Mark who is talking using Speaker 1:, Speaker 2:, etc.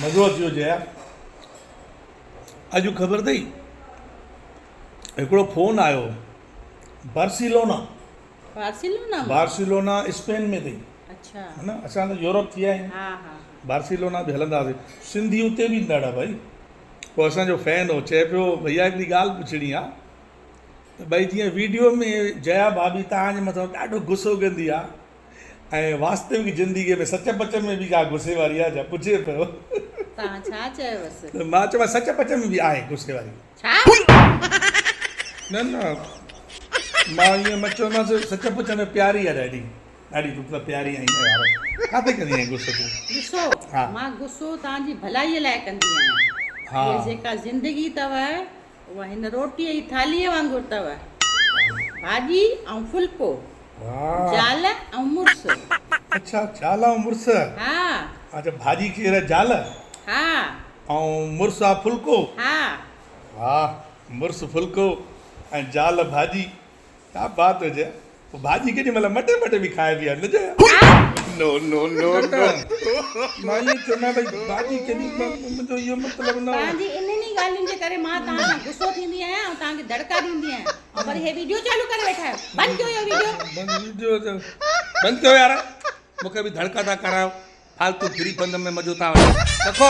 Speaker 1: مزو اچي ويو جيا اڄ خبر اٿئي هڪڙو فون آيو بارسيلونا
Speaker 2: بارسيلونا
Speaker 1: بارسيلونا اسپين ۾ اٿئي
Speaker 2: اڇا
Speaker 1: ها نه اسان ته يورپ ٿي آيا آهيون
Speaker 2: ها ها
Speaker 1: بارسيلونا به هلنداسين سنڌي اتي به ايندا ڀائي پوء اسان جو فين هو چئي پيو ڀئيا هڪڙي ڳالهه پڇڻي آ ته ڀئي جيئن ويڊيو ۾ جيا ڀاڀي توهان جي مٿان ڏاڍو غصو ڪندي آ ۽ واستوڪ زندگيء ۾ سچ پچ ۾ به ڪا غصي واري آ ڇا؟ پڇي پيو.
Speaker 2: توهان ڇا چيوس؟
Speaker 1: ته مان چيومانس سچ پچ ۾ به آهي غصي واري.
Speaker 2: ڇا؟
Speaker 1: نه نه مان ائين مان چيومانس سچ پچ ۾ پياري آ ڏاڍي. ڏاڍي تون ته پياري آهين نه يار. ڪاٿي ڪندي آهين غصو تون؟
Speaker 2: ڏسو
Speaker 1: ها.
Speaker 2: مان غصو توهان جي ڀلائيء لاء ڪندي آهيان.
Speaker 1: ها.
Speaker 2: هيء جيڪا زندگي اٿو اها هن روٽيء جي ٿالهيء وانگر اٿو. ڀاڄي ۽ ڦلڪو. زال ۽ مڙس.
Speaker 1: اڇا زال ۽ مڙس.
Speaker 2: ها.
Speaker 1: اڇا ڀاڄي ڪير زال.
Speaker 2: ها.
Speaker 1: ۽ مڙس آ ڦلڪو.
Speaker 2: ها.
Speaker 1: واھ مڙس ڦلڪو ۽ زال ڀاڄي ڪيا بات هجي پوء ڀاڄي ڪيڏي مهل مٽي مٽي به کائبي آ نه جي.
Speaker 3: نو نو نو نو.
Speaker 1: مان ائين چيو نه ڀئي ڀاڄي ڪيڏي منهنجو اهو مطلب نه هو.
Speaker 2: توهان جي انهن ئي ڳالهين جي ڪري مان توهان سان غصو ٿيندي آهيان ۽ توهان کي دڙڪا ڏيندي آهيان. ۽ وري هي ويڊيو چالو ڪري ويٺا آهيو بند ڪيو اهو ويڊيو.
Speaker 1: بند ويڊيو بند ڪيو يار مونکي به ڌڙڪا ٿا ڪرايو فالتو فري فند ۾ مزو ٿا وٺو رکو.